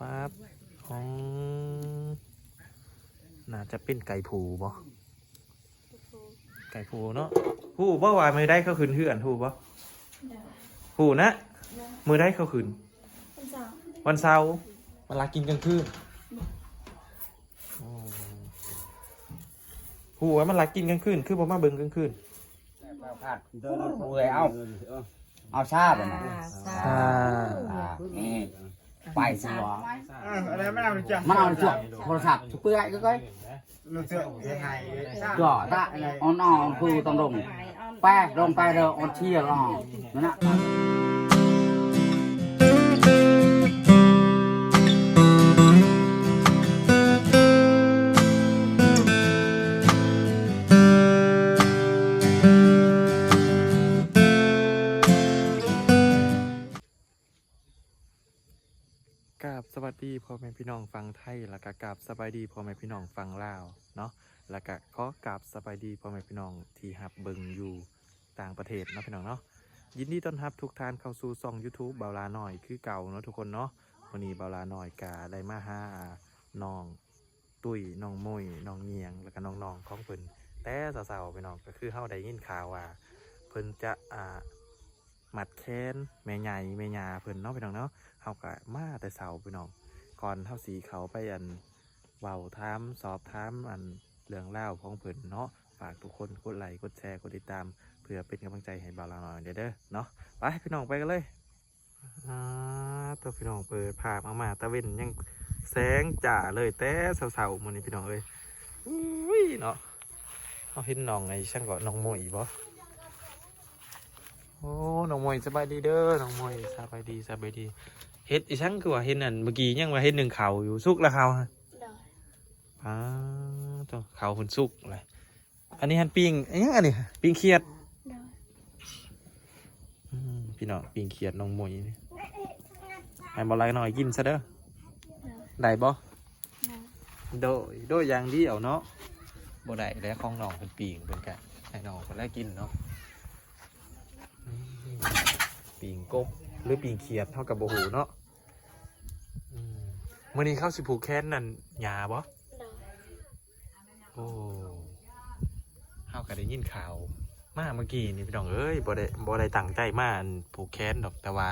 ປັບ ອືມ ໜ້າຈະເປັນໄກ່ພູບໍ່? ໄກ່ພູເນາະ. ຮູ້ບໍ່ວ່າມື້ໃດເຂົາຂຶ້ນເຮືອນ? ຮູ້ບໍ່? ຮູ້ນະ. ມື້ໃດເຂົາຂຶ້ນ? ວັນເສົາ. ວັນເສົາ. ມັນລັກກິນກາງຄືນ. ໂອ້ ຮູ້ວ່າມັນລັກກິນກາງຄືນ ຄືບໍ່ມາເບິ່ງກາງຄືນ? ເອົາ ເອົາຊາບນະ ຊາ ອາ ໄປຊິວະ ມັນເອົາຈວກໂທລະສັບເປືອຍກໍ ຈ່ອຕະ ອ່ອນໆ ຄືຕ້ອງລົງ ໄປ ລົງໄປເດີ ອ່ອນເຊຍອ່ອນ ນັ້ນນະ. ກາບສະຫວັດດີພໍ່ແມ່ພີ່ນ້ອງຝັ່ງໄທ ແລ້ວກະກາບສະບາຍດີພໍ່ແມ່ພີ່ນ້ອງຝັ່ງລາວເນາະ ແລ້ວກະຂໍກາບສະບາຍດີພໍ່ແມ່ພີ່ນ້ອງທີ່ຮັບເບິ່ງຢູ່ຕ່າງປະເທດເນາະ ພີ່ນ້ອງເນາະ. ຍິນດີຕ້ອນຮັບທຸກທ່ານເຂົ້າສູ່ຊ່ອງຢູທູບບ່າວຫຼ້ານ້ອຍຄືເກົ່າເນາະທຸກຄົນເນາະ. ມື້ນີ້ບ່າວຫຼ້ານ້ອຍກະໄດ້ມາຫານ້ອງ ຕຸ້ຍ ນ້ອງມຸ້ຍ ນ້ອງຫຍຽງ ແລ້ວກະນ້ອງໆຂອງເພິ່ນແຕ່ເຊົ້າໆ ພີ່ນ້ອງ. ກະຄືເຮົາໄດ້ຍິນຂ່າວວ່າເພິ່ນຈະ ອ່າ ມັດແຂນແມ່ໃຫຍ່ແມ່ຍ່າເພິ່ນເນາະ ພີ່ນ້ອງເນາະ. ເຮົາກະມາແຕ່ເຊົ້າ ພີ່ນ້ອງ. ກ່ອນເຮົາຊິເຂົ້າໄປ ອັນ ເວົ້າຖາມ ສອບຖາມ ອັນ ເລື່ອງລາວຂອງເພິ່ນເນາະ ຝາກທຸກຄົນກົດໄລ ກົດແຊ ກົດຕິດຕາມ ເພື່ອເປັນກຳລັງໃຈໃຫ້ບ່າວຫຼ້ານ້ອຍແດ່ເດີເນາະ. ໄປ ພີ່ນ້ອງ ໄປກັນເລີຍ. ອ່າ ໂຕ ພີ່ນ້ອງ ເປີດພາບອອກມາ ຕາເວັນຍັງແສງຈ້າເລີຍແຕ່ເຊົ້າໆ ມື້ນີ້ ພີ່ນ້ອງເອີຍ. ອຸ້ຍເນາະ ເຮົາເຫັນນ້ອງໄອ້ສັງເກາະ ນ້ອງມຸ້ຍບໍ່? ໂອ້ ນ້ອງມຸ້ຍ ສະບາຍດີເດີ ນ້ອງມຸ້ຍ ສະບາຍດີ ສະບາຍດີ. ເຮັດອີ່ສັງຄືວ່າເຫັນ ອັນ ເມື່ອກີ້ຍັງວ່າເຫັນໜຶ້ງເຂົ້າຢູ່ ສຸກແລ້ວເຂົ້າ? ໂດຍ. ປາດໂທ້ ເຂົ້າເພິ່ນສຸກແລ້ວ. ອັນນີ້ຫັ້ນປີ້ງ ອີ່ຫຍັງອັນນີ້? ປີ້ງຂຽດ. ໂດຍ. ອືມ ພີ່ນ້ອງ ປີ້ງຂຽດນ້ອງມຸ້ຍນີ້ ໃຫ້ບ່າວຫຼ້ານ້ອຍກິນຊະເດີ. ໂດຍ. ໄດ້ບໍ່? ໂດຍ. ໂດຍ ໂດຍຢ່າງດຽວເນາະ ບໍ່ໄດ້ແລ້ວ ຂອງນ້ອງເພິ່ນປີ້ງ ເພິ່ນກະໃຫ້ນ້ອງເພິ່ນແລ້ວກິນເນາະ. ອືມ ປີ້ງກົບ ຫຼື ປີ້ງຂຽດ ເຮົາກະບໍ່ຮູ້ເນາະ. ອືມ ມື້ນີ້ເຂົາຊິຜູກແຂນນັ້ນຫຍ້າບໍ່? ໂດຍ. ໂອ້ ເຮົາກະໄດ້ຍິນຂ່າວມາເມື່ອກີ້ນີ້ ພີ່ນ້ອງເອີຍ ບໍ່ໄດ້ ບໍ່ໄດ້ຕັ້ງໃຈມາ ອັນ ຜູກແຂນດອກ ແຕ່ວ່າ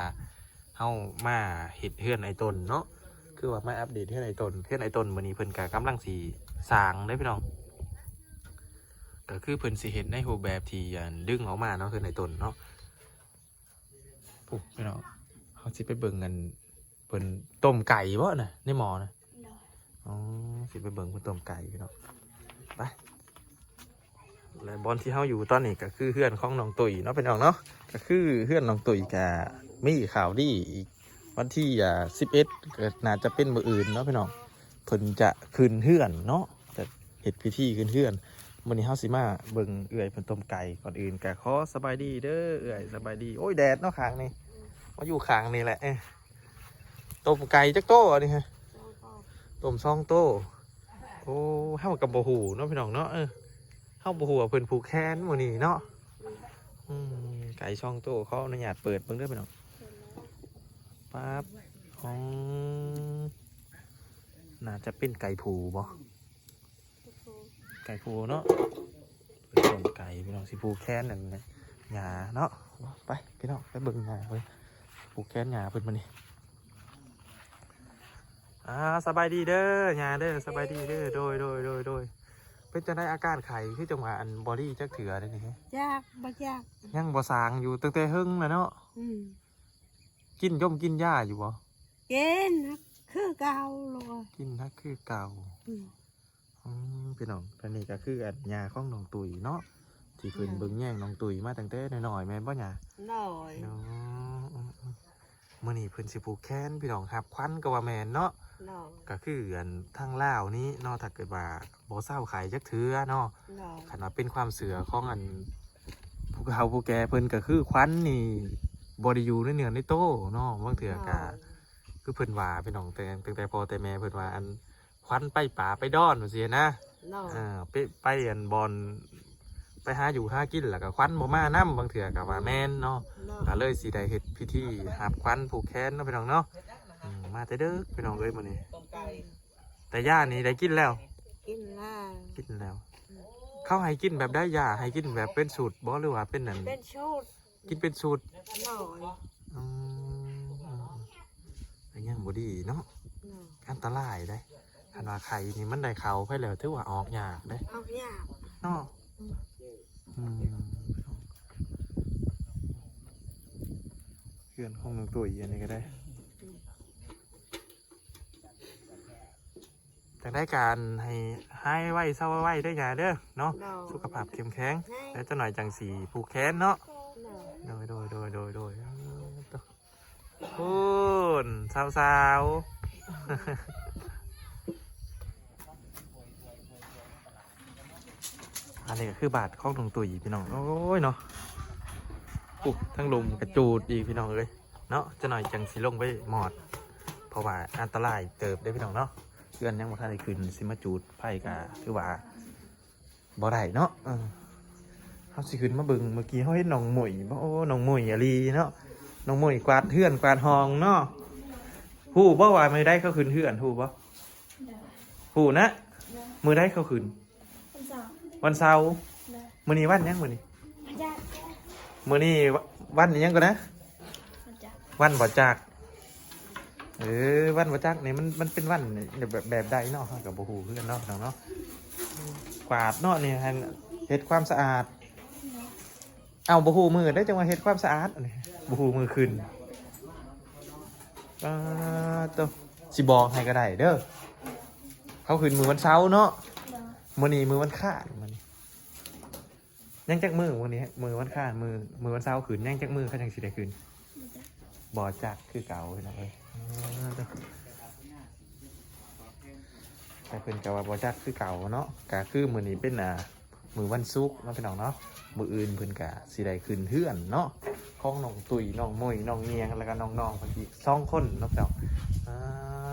ເຮົາມາເຮັດເຮືອນອ້າຍຕົນເນາະ ຄືວ່າມາອັບເດດເຮືອນອ້າຍຕົນ. ເຮືອນອ້າຍຕົນມື້ນີ້ເພິ່ນກະກຳລັງຊິສ້າງເດ້ ພີ່ນ້ອງ ກະຄືເພິ່ນຊິເຮັດໃນຮູບແບບທີ່ ອັນ ດຶງອອກມາເນາະ ເຮືອນອ້າຍຕົນເນາະ. ພຸ້ນ ພີ່ນ້ອງ ເຮົາຊິໄປເບິ່ງ ອັນ ເພິ່ນຕົ້ມໄກ່ບໍ່ນະ ໃນໝໍ້ນະ? ໂດຍ. ອໍ ຊິໄປເບິ່ງເພິ່ນຕົ້ມໄກ່ ພີ່ນ້ອງ ໄປ. ແລະ ບ່ອນທີ່ເຮົາຢູ່ຕອນນີ້ກະຄືເຮືອນຂອງນ້ອງຕຸ້ຍເນາະ ພີ່ນ້ອງເນາະ ກະຄືເຮືອນນ້ອງຕຸ້ຍກະມີຂ່າວດີອີກ ວັນທີ ອ່າ ສິບເອັດ ກະໜ້າຈະເປັນມື້ອື່ນເນາະ ພີ່ນ້ອງ ເພິ່ນຈະຂຶ້ນເຮືອນເນາະ ຈະເຮັດພິທີຂຶ້ນເຮືອນ. ມື້ນີ້ເຮົາຊິມາເບິ່ງເອື້ອຍເພິ່ນຕົ້ມໄກ່. ກ່ອນອື່ນກະຂໍສະບາຍດີເດີເອື້ອຍ ສະບາຍດີ. ໂອ້ຍ ແດດເນາະຂ້າງນີ້ ມາຢູ່ຂ້າງນີ້ແຫຼະ. ເອີ ຕົ້ມໄກ່ຈັກໂຕອັນນີ້ຮະ? ຕົ້ມສອງໂຕ. ໂອ້ ເຮົາກະບໍ່ຮູ້ເນາະ ພີ່ນ້ອງເນາະ. ເອີ ເຮົາບໍ່ຮູ້ວ່າເພິ່ນຜູກແຂນມື້ນີ້ເນາະ. ອືມ ໄກ່ສອງໂຕ ຂໍອະນຸຍາດເປີດເບິ່ງເດີ ພີ່ນ້ອງ. ປັບ ອືມ ໜ້າຈະເປັນໄກ່ຜູ້ບໍ່? ໄກ່ຜູ້ເນາະ. ເພິ່ນຕົ້ມໄກ່ ພີ່ນ້ອງ ຊິຜູກແຂນອັນຫຍ້າເນາະ. ໄປ ພີ່ນ້ອງ ໄປເບິ່ງຫຍ້າເພິ່ນ ຜູກແຂນຫຍ້າເພິ່ນມື້ນີ້. ອ່າ ສະບາຍດີເດີຫຍ້າເດີ ສະບາຍດີເດີ. ໂດຍ ໂດຍ ໂດຍ ໂດຍ. ເປັນຈັ່ງໃດອາການໄຂ້ ຄືຈັ່ງວ່າ ອັນ ບໍ່ດີຈັກເທື່ອເດນີ້? ຈັກ ບໍ່ຈັກ ຍັງບໍ່ສ້າງຢູ່ ຕັ້ງແຕ່ເຫິງແລ້ວເນາະ. ອືມ ກິນຢົມກິນຢາຢູ່ບໍ່? ກິນ ຄືເກົ່າ ກິນ ຄືເກົ່າ. ອືມ ອືມ ພີ່ນ້ອງ ອັນນີ້ກະຄື ອັນ ຫຍ້າຂອງນ້ອງຕຸ້ຍເນາະ ທີ່ເພິ່ນ ອືມ ເບິ່ງແຍງນ້ອງຕຸ້ຍມາຕັ້ງແຕ່ນ້ອຍໆ ແມ່ນບໍ່ຫຍ້າ? ໂດຍ. ເນາະ ອືມໆ ມື້ນີ້ເພິ່ນຊິຜູກແຂນ ພີ່ນ້ອງ ຮັບຂວັນກະວ່າແມ່ນເນາະ. ໂດຍ. ກະຄື ອັນ ທາງລາວນີ້ເນາະ ຖ້າເກີດວ່າບໍ່ເຊົາໄຂ້ຈັກເທື່ອເນາະ. ໂດຍ. ຄັນວ່າເປັນຄວາມເຊື່ອຂອງ ອັນ ຜູ້ເຖົ້າຜູ້ແກ່ເພິ່ນ ກະຄືຂວັນນີ້ບໍ່ໄດ້ຢູ່ໃນເນື້ອໃນໂຕເນາະ. ບາງເທື່ອກະ ໂດຍ ຄືເພິ່ນວ່າ ພີ່ນ້ອງ ແຕ່ ຕັ້ງແຕ່ພໍ່ແຕ່ແມ່ເພິ່ນວ່າ ອັນ ຂວັນໄປປ່າໄປດອນ ວ່າຊີ້ນະ. ໂດຍ. ເອີ ໄປ ໄປ ອັນ ບ່ອນ ໄປຫາຢູ່ຫາກິນ ແລ້ວກະຂວັນບໍ່ມານຳ ບາງເທື່ອກະວ່າແມ່ນເນາະ. ໂດຍ. ກະເລີຍຊິໄດ້ເຮັດພິທີຮັບຂວັນຜູກແຂນເນາະ ພີ່ນ້ອງເນາະ. ອືມ ມາແຕ່ເດິກພີ່ນ້ອງເອີຍ ມື້ນີ້ ຕົ້ມໄກ່ ແຕ່ຢານີ້ໄດ້ກິນແລ້ວ? ກິນແລ້ວ ກິນແລ້ວ. ເຂົາໃຫ້ກິນແບບໃດຢາ? ໃຫ້ກິນແບບເປັນສູດບໍ່ ຫຼືວ່າເປັນອັນ ເປັນສູດ ກິນເປັນສູດ? ໂດຍ. ອືມ ກໍຍັງບໍ່ດີເນາະ. ໂດຍ. ອັນຕະລາຍເດ້ ຄັນວ່າໄຂ່ນີ້ມັນໄດ້ເຂົ້າໄປແລ້ວ ຖືວ່າອອກຍາກເດ້ ອອກຍາກເນາະ. ອືມ ອືມ ເຮືອນຂອງນ້ອງຕຸ້ຍອັນນີ້ກໍໄດ້. ຈັ່ງໃດກໍໃຫ້ຫາຍໄວເຊົາໄວເດີຍ່າເດີເນາະ. ໂດຍ. ສຸຂະພາບເຂັ້ມແຂງ ແລ້ວຈັກໜ້ອຍຈັ່ງຊິຜູກແຂນເນາະ. ໂດຍ ໂດຍ ໂດຍ ໂດຍ ໂດຍ ໂດຍ. ເອີ ໂອ້ ພຸ້ນ ສາວໆ ອັນນີ້ກໍຄືບາດຂອງນ້ອງຕຸ້ຍພີ່ນ້ອງ. ໂອ້ຍເນາະ ໂອ້ ທາງລຸ່ມກະຈູດອີກພີ່ນ້ອງເອີຍເນາະ. ຈັກໜ້ອຍຈັ່ງຊິລົງໄປມອດ ເພາະວ່າອັນຕະລາຍເຕີບເດ້ພີ່ນ້ອງເນາະ. ເຮືອນຍັງບໍ່ທັນໄດ້ຂຶ້ນ ຊິມາຈູດໄຟກໍຖືວ່າບໍ່ໄດ້ເນາະ. ເອີ ເຮົາຊິຂຶ້ນມາເບິ່ງ ເມື່ອກີ້ເຮົາເຫັນນ້ອງມຸ້ຍບໍ່? ໂອ້ ນ້ອງມຸ້ຍອີ່ຫຼີເນາະ. ນ້ອງມຸ້ຍກວາດເຮືອນກວາດຫ້ອງເນາະ. ຮູ້ບໍ່ວ່າມື້ໃດເຂົາຂຶ້ນເຮືອນ ຮູ້ບໍ່? ຮູ້ນະ. ມື້ໃດເຂົາຂຶ້ນ? ວັນເສົາ ວັນເສົາ. ໂດຍ. ມື້ນີ້ວັນຫຍັງ? ມື້ນີ້ ວັນຈັກ ມື້ນີ້ ວ- ວັນຫຍັງກ່ອນນະ? ວັນຈັກ ວັນບໍ່ຈັກ. ເອີ ວັນບໍ່ຈັກນີ້ມັນ ມັນເປັນວັນແບບ ແບບໃດເນາະ? ເຮົາກໍບໍ່ຮູ້ຄືກັນເນາະ ພີ່ນ້ອງເນາະ. ກວາດເນາະນີ້ ໃຫ້ເຮັດຄວາມສະອາດ. ເອົ້າ ບໍ່ຮູ້ມື້ໃດຈັ່ງວ່າເຮັດຄວາມສະອາດ ອັນນີ້ ບໍ່ຮູ້ມື້ຂຶ້ນ. ປາດໂທ້ ຊິບອກໃຫ້ກໍໄດ້ເດີ ເຂົາຂຶ້ນມື້ວັນເສົາເນາະ. ໂດຍ. ມື້ນີ້ມື້ວັນຄານ ມື້ນີ້ຍັງຈັກມື້? ມື້ນີ້ມື້ວັນຄານ ມື້ ມື້ວັນເສົາຂຶ້ນ ຍັງຈັກມື້ເຂົາຈັ່ງຊິໄດ້ຂຶ້ນ? ບໍ່ຈັກ ບໍ່ຈັກຄືເກົ່າພີ່ນ້ອງເອີຍ. ອ່າ ແຕ່ເພິ່ນກໍວ່າບໍ່ຈັກຄືເກົ່າເນາະ. ກໍຄືມື້ນີ້ເປັນ ອ່າ ມື້ວັນສຸກເນາະ ພີ່ນ້ອງເນາະ. ມື້ອື່ນເພິ່ນກະຊິໄດ້ຂຶ້ນເຮືອນເນາະ ຂອງນ້ອງຕຸ້ຍ ນ້ອງມຸ້ຍ ນ້ອງຍຽງ ແລ້ວກໍນ້ອງໆເພິ່ນອີກສອງຄົນເນາະ ພີ່ນ້ອງ. ອ່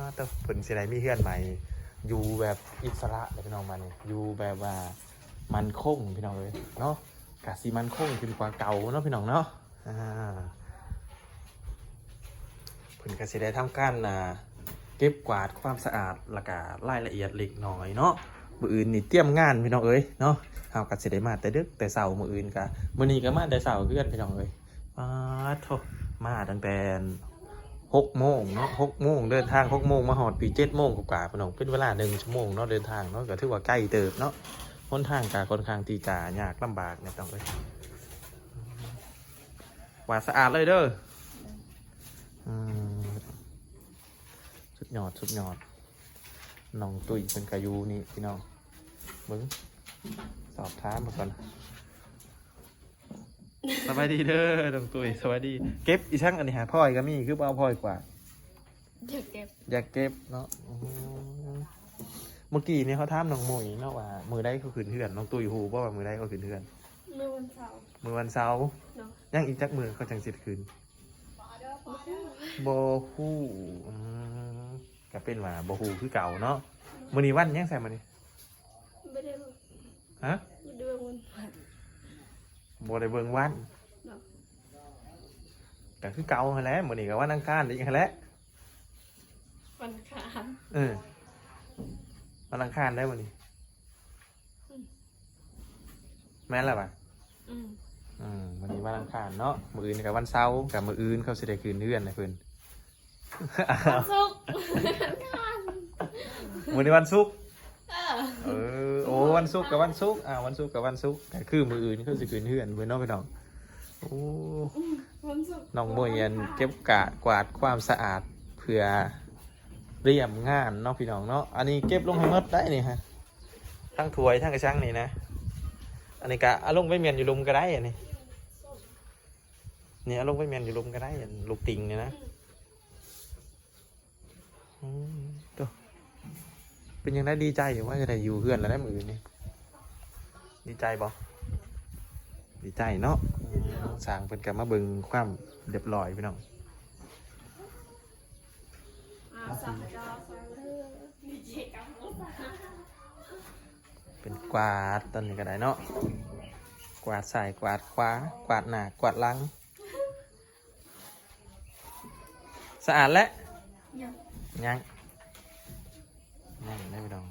າ ເພິ່ນຊິໄດ້ມີເຮືອນໃໝ່ ຢູ່ແບບອິດສະຫຼະເດ້ ພີ່ນ້ອງ. ມານີ້ຢູ່ແບບວ່າໝັ້ນຄົງ ພີ່ນ້ອງເອີຍເນາະ. ກະຊິໝັ້ນຄົງຂຶ້ນກວ່າເກົ່າເນາະ ພີ່ນ້ອງເນາະ. ອ່າ ເພິ່ນກໍຊິໄດ້ທຳການ ອ່າ ເກັບກວາດຄວາມສະອາດ ແລ້ວກໍລາຍລະອຽດເລັກນ້ອຍເນາະ. ມື້ອື່ນນີ້ຕຽມງານ ພີ່ນ້ອງເອີຍເນາະ. ເຮົາກໍຊິໄດ້ມາແຕ່ດຶກແຕ່ເຊົ້າມື້ອື່ນ. ກໍມື້ນີ້ກໍມາແຕ່ເຊົ້າຄືກັນ ພີ່ນ້ອງເອີຍ. ປາດໂທ້ ມາຕັ້ງແຕ່ຫົກໂມງເນາະ ຫົກໂມງ ເດີນທາງຫົກໂມງ ມາຮອດປີເຈັດໂມງກວ່າໆ ພີ່ນ້ອງ. ເປັນເວລາໜຶ່ງຊົ່ວໂມງເນາະ ເດີນທາງເນາະ. ກໍຖືວ່າໄກເຕີບເນາະ ຫົນທາງກໍຄ່ອນຂ້າງທີ່ຈະຍາກລຳບາກ ພີ່ນ້ອງເອີຍ. ກວາດສະອາດເລີຍເດີ. ອືມ ສຸດຍອດ ສຸດຍອດ. ນ້ອງຕຸ້ຍເພິ່ນກໍຢູ່ນີ້ ພີ່ນ້ອງ. ເບິ່ງ ສອບຖາມເພິ່ນກ່ອນ. ສະບາຍດີເດີນ້ອງຕຸ້ຍ ສະບາຍດີ. ເກັບອີ່ສັງອັນນີ້ຫາ ພອຍກໍມີ ຄືບໍ່ເອົາພອຍກວາດ? ຢາກເກັບ ຢາກເກັບເນາະ. ອືມ ເມື່ອກີ້ນີ້ເຮົາຖາມນ້ອງມຸ້ຍເນາະ ວ່າມື້ໃດເຂົາຂຶ້ນເຮືອນ. ນ້ອງຕຸ້ຍຮູ້ບໍ່ວ່າມື້ໃດເຂົາຂຶ້ນເຮືອນ? ມື້ວັນເສົາ ມື້ວັນເສົາ. ໂດຍ. ຍັງອີກຈັກມື້ເຂົາຈັ່ງຊິໄດ້ຂຶ້ນ? ບໍ່ຮູ້ ບໍ່ຮູ້. ອືມ ກໍເປັນວ່າບໍ່ຮູ້ຄືເກົ່າເນາະ. ໂດຍ. ມື້ນີ້ວັນຫຍັງຊະມື້ນີ້? ບໍ່ໄດ້ເບິ່ງ. ຮະ? ບໍ່ໄດ້ເບິ່ງວັນ. ບໍ່ໄດ້ເບິ່ງວັນ. ໂດຍ. ກໍຄືເກົ່າຫັ້ນແຫຼະ ມື້ນີ້ກໍວັນອັງຄານອີກຫັ້ນແຫຼະ. ວັນອັງຄານ. ເອີ ວັນອັງຄານໄດ໋ມື້ນີ້. ອືມ ແມ່ນແລ້ວຫວາ? ອືມ ອືມ ມື້ນີ້ວັນອັງຄານເນາະ ມື້ອື່ນກໍວັນເສົາ ກໍມື້ອື່ນເຂົາຊິໄດ້ຂຶ້ນເຮືອນໃຫ້ເພິ່ນ. ວັນສຸກ ວັນອັງຄານ ມື້ນີ້ວັນສຸກ. ເອີ ເອີ ໂອ້ ວັນສຸກກໍວັນສຸກ ອ່າ ວັນສຸກກໍວັນສຸກ ກໍຄືມື້ອື່ນເຂົາຊິຂຶ້ນເຮືອນເພິ່ນເນາະ ພີ່ນ້ອງ. ໂອ້ ອືມ ວັນສຸກ ນ້ອງໂມຍອັນເກັບກະກວາດຄວາມສະອາດເພື່ອຕຽມງານເນາະ ພີ່ນ້ອງເນາະ. ອັນນີ້ເກັບລົງໃຫ້ໝົດໄດ໋ນີ້ຮະ ທັງຖ້ວຍທັງກະຊັງນີ້ນະ. ອັນນີ້ກະເອົາລົງໄປມ້ຽນຢູ່ລຸ່ມກໍໄດ້ ອັນນີ້ ນີ້ເອົາລົງໄປມ້ຽນຢູ່ລຸ່ມກໍໄດ້ ອັນລູກຕິ່ງນີ້ນະ. ອືມ ໂຕ ເປັນຈັ່ງໃດ ດີໃຈຢູ່ບໍ່ ຈະໄດ້ຢູ່ເຮືອນແລ້ວໄດ໋ມື້ອື່ນນີ້? ດີໃຈບໍ່? ດີໃຈເນາະ. ອືມ ຊ່າງເພິ່ນກໍມາເບິ່ງຄວາມຮຽບຮ້ອຍ ພີ່ນ້ອງ. ເປັນກວາດຕອນນີ້ກໍໄດ້ເນາະ ກວາດຊ້າຍກວາດຂວາ ກວາດໜ້າກວາດຫຼັງ. ສະອາດແລ້ວ? ຍັງ ຍັງ ຍັງໄດ້ພີ່ນ້ອງ.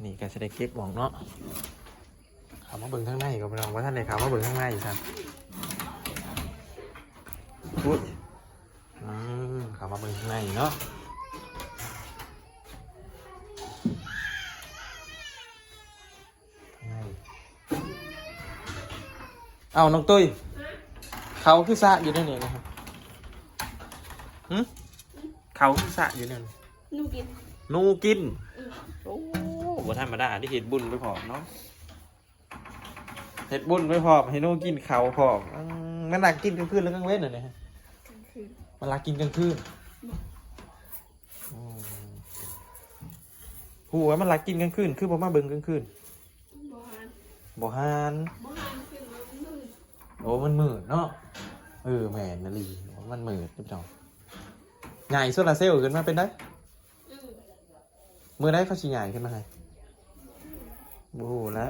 ນີ້ກໍຊິໄດ້ເກັບອອກເນາະ. ເຂົ້າມາເບິ່ງທາງໃນກ່ອນພີ່ນ້ອງ, ບໍ່ທັນໄດ້ເຂົ້າມາເບິ່ງທາງໃນຊ້ຳ. ອຸ້ຍ ອືມ ເຂົ້າມາເບິ່ງທາງໃນເນາະ. ເອົ້າ ນ້ອງຕຸ້ຍ ເຂົ້າຄືສະຢູ່ໃນນີ້ນະ? ຫຶ? ເຂົ້າຄືສະຢູ່ໃນນີ້? ໜູກິນ ໜູກິນ. ອືມ ໂອ້ ບໍ່ທຳມະດາເດ້ ເຮັດບຸນໄປພ້ອມເນາະ, ເຮັດບຸນໄປພ້ອມ ໃຫ້ໜູກິນເຂົ້າພ້ອມ. ອືມ ມັນລັກກິນກາງຄືນ ຫຼື ກາງເວັນອັນນີ້? ກາງຄືນ. ມັນລັກກິນກາງຄືນ. ອືມ ຮູ້ວ່າມັນລັກກິນກາງຄືນ ຄືບໍ່ມາເບິ່ງກາງຄືນ? ບໍ່ຫານ ບໍ່ຫານ ບໍ່ຫານຄືນ ມັນມືດ. ໂອ້ ມັນມືດເນາະ. ເອີ ແມ່ນອີ່ຫຼີ ມັນມືດເຈົ້າ. ໃຫຍ່ໂຊລາເຊວຂຶ້ນມາເປັນໄດ? ອືມ ມື້ໃດເຂົາຊິຍ້າຍຂຶ້ນມາໃຫ້? ບໍ່ຮູ້ແຫຼະ.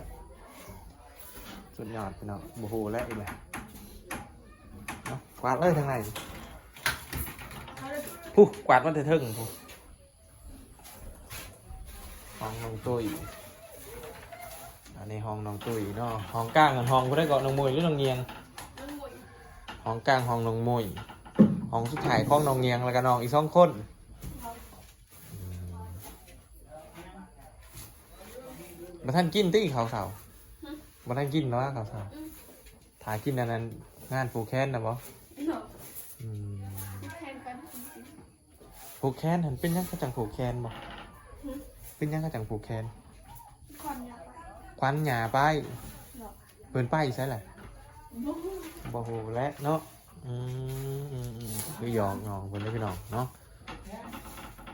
ສຸດຍອດພີ່ນ້ອງ ບໍ່ຮູ້ແຫຼະອີກແຫຼະ. ເອົາ ກວາດເລີຍທາງໃນ. ຜູ້ ກວາດມາແຕ່ເທິງຜູ້. ຫ້ອງນ້ອງຕຸ້ຍ. ອັນນີ້ຫ້ອງນ້ອງຕຸ້ຍເນາະ. ຫ້ອງກາງຫັ້ນຫ້ອງຜູ້ໃດເກາະ? ນ້ອງມຸ້ຍ ຫຼື ນ້ອງງຽງ? ນ້ອງມຸ້ຍ. ຫ້ອງກາງຫ້ອງນ້ອງມຸ້ຍ. ຫ້ອງສຸດທ້າຍຂອງນ້ອງງຽງ ແລ້ວກໍນ້ອງອີກສອງຄົນ. ອືມ ບໍ່ທັນກິນຕິເຂົ້າເຊົ້າ? ຫຶ? ບໍ່ທັນກິນເນາະເຂົ້າເຊົ້າ. ອືມ ຖ້າກິນອັນນັ້ນ ງານຜູກແຂນນະບໍ? ເນາະ. ອືມ ຜູກແຂນກັນ. ຜູກແຂນຫັ້ນເປັນຫຍັງເຂົາຈັ່ງຜູກແຂນບໍ? ຫຶ? ເປັນຫຍັງເຂົາຈັ່ງຜູກແຂນ? ຂວັນຍາໄປ ຂວັນຍາໄປ. ເນາະ. ເພິ່ນໄປໃສລະ? ບໍ່ຮູ້ ບໍ່ຮູ້ແຫຼະເນາະ. ອືມ ອືມ ອືມ ຄືຫຍອກນ້ອງເພິ່ນເດ້ພີ່ນ້ອງເນາະ.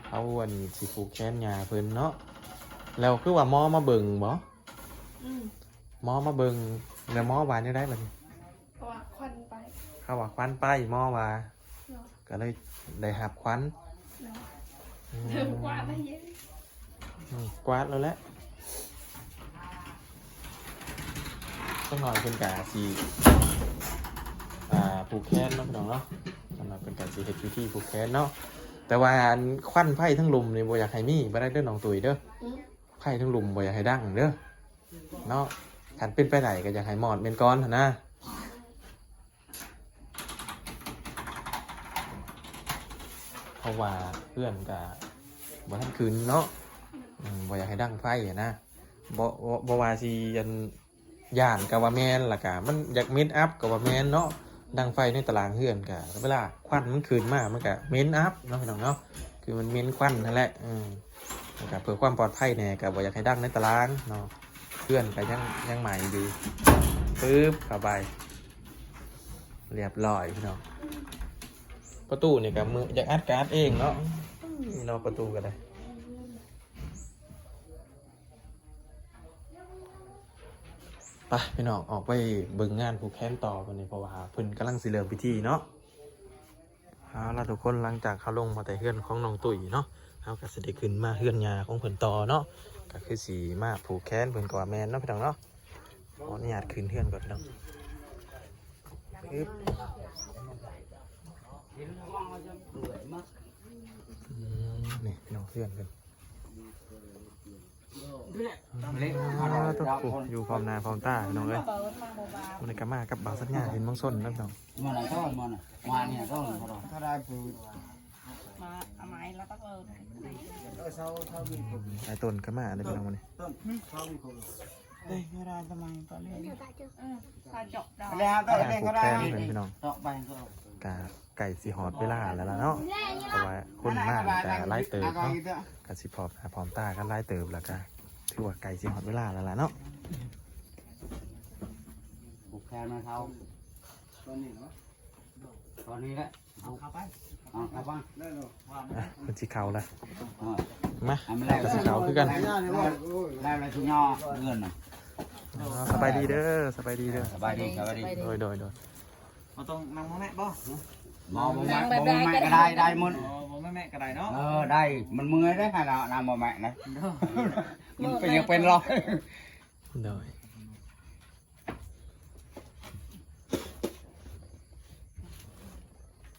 ເຂົາອັນຊິຜູກແຂນຍາເພິ່ນເນາະ. ແລ້ວຄືວ່າໝໍມາເບິ່ງບໍ? ອືມ ໝໍມາເບິ່ງ ແລ້ວໝໍວ່າແນວໃດບັດນີ້? ເຂົາວ່າຄວັນໄປ ເຂົາວ່າຄວັນໄປ ໝໍວ່າ. ເນາະ. ກໍເລີຍໄດ້ຮັບຄວັນ. ເນາະ. ອືມ ກວາດມາເຮັດ ອືມ ກວາດແລ້ວແຫຼະ. ຈັກໜ້ອຍເພິ່ນກະຊິ ອ່າ ຜູກແຂນເນາະ ພີ່ນ້ອງເນາະ. ຈັກໜ້ອຍເພິ່ນກະຊິເຮັດພິທີຜູກແຂນເນາະ. ແຕ່ວ່າອັນຄວັນໄຟທັງລຸ່ມນີ້ບໍ່ຢາກໃຫ້ມີ ບໍ່ໄດ້ເດີນ້ອງຕຸ້ຍເດີ. ຫືມ? ໄຟທັງລຸ່ມບໍ່ຢາກໃຫ້ດັງເດີເນາະ. ຄັນເປັນໄປໄດ້ກໍຢາກໃຫ້ມອດແມ່ນກ່ອນຫັ້ນນະ. ເພາະວ່າເຮືອນກະບໍ່ທັນຂຶ້ນເນາະ. ອືມ ບໍ່ຢາກໃຫ້ດັງໄຟຫັ້ນນະ. ບໍ່ ບໍ່ ບໍ່ວ່າຊິອັນ ຢ້ານກໍວ່າແມ່ນ ແລ້ວກະມັນຢາກເໝັນອັບກໍວ່າແມ່ນເນາະ. ດັງໄຟໃນຕາລາງເຮືອນກະ ເວລາຄວັນມັນຂຶ້ນມາ ມັນກະເໝັນອັບເນາະ ພີ່ນ້ອງເນາະ. ຄືມັນເໝັນຄວັນຫັ້ນແຫຼະ. ເອີ ແລ້ວກະເພື່ອຄວາມປອດໄພແດ່ ກະບໍ່ຢາກໃຫ້ດັງໃນຕາລາງເນາະ. ເຮືອນກະຍັງ ຍັງໃໝ່ຢູ່. ປຶບ ເຂົ້າໄປ ລຽບຮ້ອຍພີ່ນ້ອງ. ປະຕູນີ້ກໍມື ຢາກອັດກໍອັດເອງເນາະ. ເນາະ ປະຕູກໍໄດ້. ໄປພີ່ນ້ອງ ອອກໄປເບິ່ງງານຜູກແຂນຕໍ່ບັດນີ້ ເພາະວ່າເພິ່ນກຳລັງຊິເລີ່ມພິທີເນາະ. ເອົາລະທຸກຄົນ ຫຼັງຈາກເຮົາລົງມາແຕ່ເຮືອນຂອງນ້ອງຕຸ້ຍເນາະ ເຮົາກໍຊິໄດ້ຂຶ້ນມາເຮືອນຍ່າຂອງເພິ່ນຕໍ່ເນາະ. ກໍຄືຊິມາຜູກແຂນເພິ່ນກໍວ່າແມ່ນເນາະ ພີ່ນ້ອງເນາະ. ຂໍອະນຸຍາດຂຶ້ນເຮືອນກ່ອນພີ່ນ້ອງ. ອືມ ນີ້ພີ່ນ້ອງເຮືອນເພິ່ນ. ອ່າ ໂທ້ ຢູ່ພ້ອມໜ້າພ້ອມຕາພີ່ນ້ອງເອີຍ. ມື້ນີ້ກໍມາກັບບ່າວສັນຍາ ເຫັນເມືອງຊົນເນາະພີ່ນ້ອງ. ຫຼາຍຕົ້ນກໍມາເດ້ພີ່ນ້ອງມື້ນີ້. ມາຜູກແຂນເພິ່ນພີ່ນ້ອງ. ກະໃກ້ຊິຮອດເວລາແລ້ວລະເນາະ ເພາະວ່າຄົນມາກະຫຼາຍເຕີບເນາະ. ກະຊິພ້ອມໜ້າພ້ອມຕາກັນຫຼາຍເຕີບ ແລ້ວກະຖືວ່າໃກ້ຊິຮອດເວລາແລ້ວລະເນາະ. ຜູກແຂນມາເທົ່າ ຕອນນີ້ເນາະ ຕອນນີ້ແຫຼະ. ເອົາເຂົ້າໄປ ເອົາເຂົ້າໄປ ໄດ້ແລ້ວ. ອ່ະ ເພິ່ນຊິເຂົ້າລະ ເອີ ມາ ເຮົາກໍຊິເຂົ້າຄືກັນ. ໄດ້ແລ້ວຊິຍໍເງິນນະ. ອໍ ສະບາຍດີເດີ ສະບາຍດີເດີ. ສະບາຍດີ ສະບາຍດີ. ໂດຍ ໂດຍ ໂດຍ. ບໍ່ຕ້ອງນັ່ງບໍ່ແມະບໍ່? ບໍ່ ບໍ່ແມະ ບໍ່ແມະກໍໄດ້ ໄດ້ໝົດ. ອໍ ບໍ່ແມະກໍໄດ້ເນາະ. ເອີ ໄດ້ ມັນເມື່ອຍເດ້ ໃຫ້ເຮົານັ່ງບໍ່ແມະນະ. ໂດຍ ມັນເປັນຫຍັງເປັນລອຍ. ໂດຍ.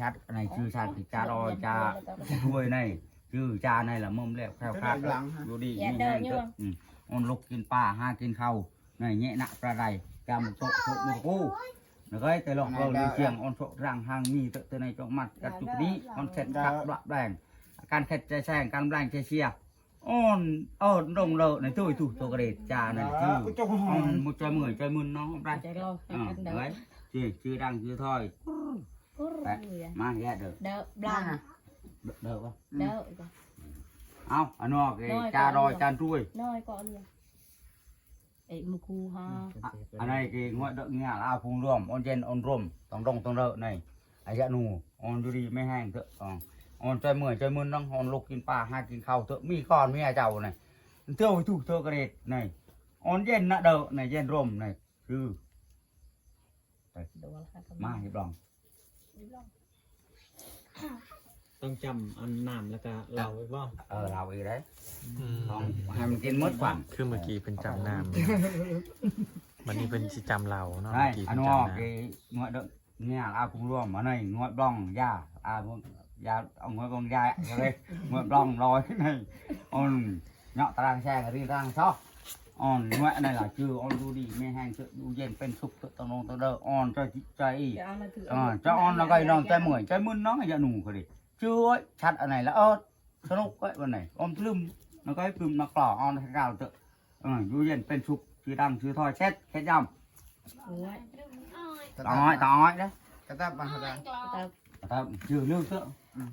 ສັດໃນຊື່ສັດທີ່ຈາດອຍຈາດອວຍໃນຊື່ຈາໃນລະໝົມແລ້ວແຄ້ວຄາດ ຢູ່ດີມີແຮງເທີ້ອ ອອນລຸກກິນປາຫາກິນເຂົ້າ ໃນແຍະນະປາໄດ ຈາມໂຕະໂຕະມຸໂກ ນະເອີຍ ແຕ່ລອກເວົ້າເລື່ອງສຽງ ອອນໂຊະຣາງຫາງມີເຕີເຕີໃນຈອກມັດກັດຈຸກນີ້ ອອນເຊັດກັກບະແບງ ການເຄັດໃຈແຊງ ການແບງໃຈເຊຍ ອອນ ອອນລົງເລີໃນໂຕຍຕຸໂຕກະເດດ ຈານັ້ນຄື ອອນມຸດໃຈເມື່ອຍໃຈມຶນເນາະ ໄປ ໃຈລອ ເອີ ເອີຍ ຊື່ ຊື່ດັງຊື່ຖອຍ ໄປ ມາແຍະເດີ ເດີບລັງ ເດີ ເດີ ເດີ ເອົາ ອັນນອກ ນ້ອຍ ຈາດອຍ ກວ່າ ຈານຕວຍ ນ້ອຍກວ່າອັນນີ້ ເອະ ໝູ່ຄູ່ຮາ ອະ ອັນໃດເກງວດເດີງຽລາວພຸງລວມ ອອນເຢັນອອນລົມ ຕ້ອງດົງຕ້ອງເດີໃນ ອາຍະນູ ອອນຢູ່ດີມີແຮງເທີ້ອ ອອນ ອອນໃຈເມື່ອຍໃຈມຶນນັງ ອອນລຸກກິນປາຫາກິນເຂົ້າເທີ້ອ ມີກ່ອນເມຍເຈົ້າໃນ ເທີ້ອໄປທຸກເທີ້ອກະເດດໃນ ອອນເຢັນນະເດີໃນ ເຢັນລົມໃນ ຄື ມາເຮັດລອງ ຕ້ອງຈຳອັນນ້ຳແລ້ວກະເຫຼົ້າອີກບໍ່? ເອີ ເຫຼົ້າອີກເດ້ ອືມ ຕ້ອງໃຫ້ມັນກິນໝົດກ່ອນ ຄືເມື່ອກີ້ເພິ່ນຈຳນ້ຳ ບັດນີ້ເພິ່ນຊິຈຳເຫຼົ້າເນາະ ເມື່ອກີ້ເພິ່ນຈຳນ້ຳ ເມື່ອເດີ ເງາອາກຸງລວມ ອັນນີ້ງວດບລອງຢາ ອາ ຢາ ເອົາງວດບລອງຢາເລີຍ ງວດບລອງລອຍ ອອນ ເນາະຕາລາງແຊງ ຣີຕາລາງຊອ ອອນ ງວດອັນນັ້ນລະ ຈື່ ອອນ ຢູ່ດີມີແຮງ ເຊີດຢູ່ເຢັນເປັນສຸກ ເຊີດຕະໂນງຕະເດີ ອອນ ເຈົ້າ ເຈົ້າອີ ເຈົ້າ ເຈົ້າອອນ ແລ້ວກໍນ້ອງ ເຈົ້າເມື່ອຍ ເຈົ້າມຶນ ນ້ອງ ຢ່າໜູ ກໍດີ ເຈົ້າ ເອີຍ ຊັດອັນໃດລະ ເອີ ສະໜຸກເວີຍ ວັນນີ້ ອອມຕະລຶມ ແລ້ວກໍປຶ້ມນັກກລອງ ອອນ ໃຫ້ເຮົາເທີ້ອ ເອີ ຢູ່ເຢັນເປັນສຸກ ຊື່ດັງ ຊື່ຖອຍ ເຊັດ ເຊັດຢາມ ໂອ້ຍ ຕາອ້ອຍ ຕາອ້ອຍເດ້ ກະຕັບມາ ກະຕັບ ກະຕັບ ກະຕັບ ຊື່ລືມເຖາະ ອືມ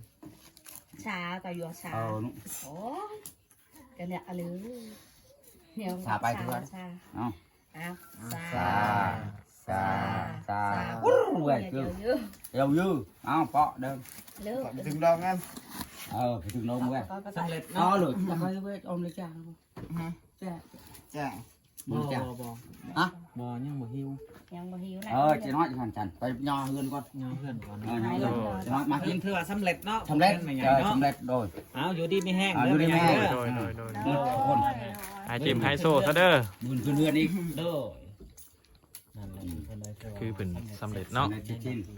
ຊາ ຕາຢູ່ຊາ ເອີ ໂອ້ຍ ກະເນຍ ອະລື ຊາໄປເຖາະ ຊາ ເອົາ ຊາ ຊາ ຊາ ຊາ ຊາ ອູ້ຍ ເຈົ້າຢູ່ ເຈົ້າຢູ່ ເອົາ ເປາະເດີ ເລີກ ເປາະໄປເຖິງດອງນັ້ນ ເອີ ໄປເຖິງດອງເວີຍ ສຳເລັດເນາະ ເອົາເລີຍ ແລ້ວກໍເວີຍ ອອມເລີຍຈ້າ ຮະ ຈ້າ ຈ້າ ບໍ່ ບໍ່ ບໍ່ ຮະ ບໍ່ ຍັງບໍ່ຫິວ ຍັງບໍ່ຫິວນະ ເອີ ເຈົ້ານ້ອຍ ຈັ່ງຊັ້ນ ໄປຍໍເຮືອນກ່ອນ ຍໍເຮືອນກ່ອນ ເອີ ຍໍເຮືອນ ເຈົ້ານ້ອຍ ມາກິນ ຖືວ່າສຳເລັດເນາະ ສຳເລັດ ເອີ ສຳເລັດ ໂດຍ ເອົາ ຢູ່ດີມີແຮງ ເອີ ເດີ ຢູ່ດີມີແຮງ ໂດຍ ໂດຍ ໂດຍ ໝົດທຸກຄົນ ໃຫ້ຈິ້ມໃຫ້ໂຊຊະເດີ ບຸນຄືນເຮືອນອີກ ໂດຍ ນັ້ນແຫຼະ ອືມ ຄືເພິ່ນສຳເລັດເນາະ ສຳເລັດຈິງໆ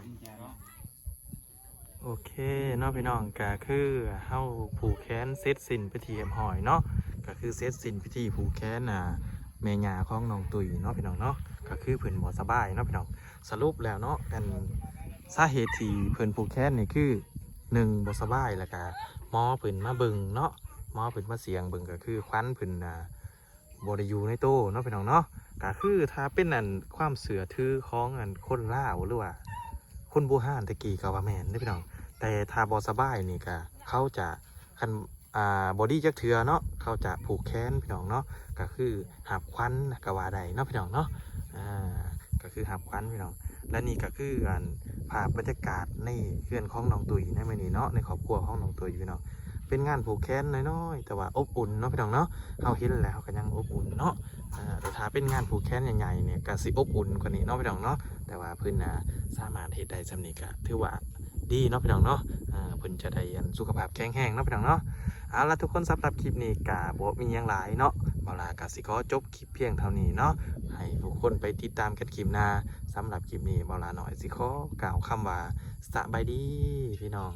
ໂອເຄເນາະພີ່ນ້ອງ ກະຄືເຮົາຜູກແຂນເສັດສິ້ນເປັນທີ່ຮຽບຮ້ອຍເນາະ ກະຄືເສັດສິ້ນພິທີຜູກແຂນ ອ່າ ແມ່ຍ່າຂອງນ້ອງຕຸ້ຍເນາະພີ່ນ້ອງເນາະ ກະຄືເພິ່ນບໍ່ສະບາຍເນາະພີ່ນ້ອງ ສະຫຼຸບແລ້ວເນາະ ອັນ ສາເຫດທີ່ເພິ່ນຜູກແຂນນີ້ຄື ໜຶ່ງ ບໍ່ສະບາຍ ແລ້ວກະໝໍເພິ່ນມາເບິ່ງເນາະ ໝໍເພິ່ນມາສ່ຽງເບິ່ງ ກະຄືຂວັນເພິ່ນ ອ່າ ບໍ່ໄດ້ຢູ່ໃນໂຕເນາະພີ່ນ້ອງເນາະ ກະຄືຖ້າເປັນອັນຄວາມເຊື່ອຖືຂອງອັນຄົນລາວ ຫຼືວ່າຄົນບູຮານແຕ່ກີ້ກະວ່າແມ່ນເດ້ພີ່ນ້ອງ ແຕ່ຖ້າບໍ່ສະບາຍນີ້ກະເຂົາຈະ ຄັນ ອ່າ ບໍ່ດີຈັກເທື່ອເນາະ ເຂົາຈະຜູກແຂນພີ່ນ້ອງເນາະ ກະຄືຮັບຂວັນກະວ່າໄດ້ເນາະພີ່ນ້ອງເນາະ ອ່າ ກະຄືຮັບຂວັນພີ່ນ້ອງ ແລະນີ້ກະຄືອັນພາບບັນຍາກາດໃນເຮືອນຂອງນ້ອງຕຸ້ຍໃນມື້ນີ້ເນາະ ໃນຄອບຄົວຂອງນ້ອງຕຸ້ຍພີ່ນ້ອງ ເປັນງານຜູກແຂນນ້ອຍໆ ແຕ່ວ່າອົບອຸ່ນເນາະພີ່ນ້ອງເນາະ ເຮົາເຫັນແລ້ວເຮົາກະຍັງອົບອຸ່ນເນາະ ອ່າ ແຕ່ຖ້າເປັນງານຜູກແຂນໃຫຍ່ໆນີ້ກະຊິອົບອຸ່ນກວ່ານີ້ເນາະພີ່ນ້ອງເນາະ ແຕ່ວ່າເພິ່ນ ອ່າ ສາມາດເຮັດໄດ້ສ່ຳນີ້ກະຖືວ່າດີເນາະພີ່ນ້ອງເນາະ ອ່າ ເພິ່ນຈະໄດ້ອັນສຸຂະພາບແຂງແຮງເນາະພີ່ນ້ອງເນາະ ເອົາລະທຸກຄົນ ສຳລັບຄລິບນີ້ກະບໍ່ມີຫຍັງຫຼາຍເນາະ ບ່າວຫຼ້າກະຊິຂໍຈົບຄລິບພຽງເທົ່ານີ້ເນາະ ໃຫ້ທຸກຄົນໄປຕິດຕາມກັນຄລິບໜ້າ ສຳລັບຄລິບນີ້ບ່າວຫຼ້ານ້ອຍຊິຂໍກ່າວຄຳວ່າ ສະບາຍດີພີ່ນ້ອງ.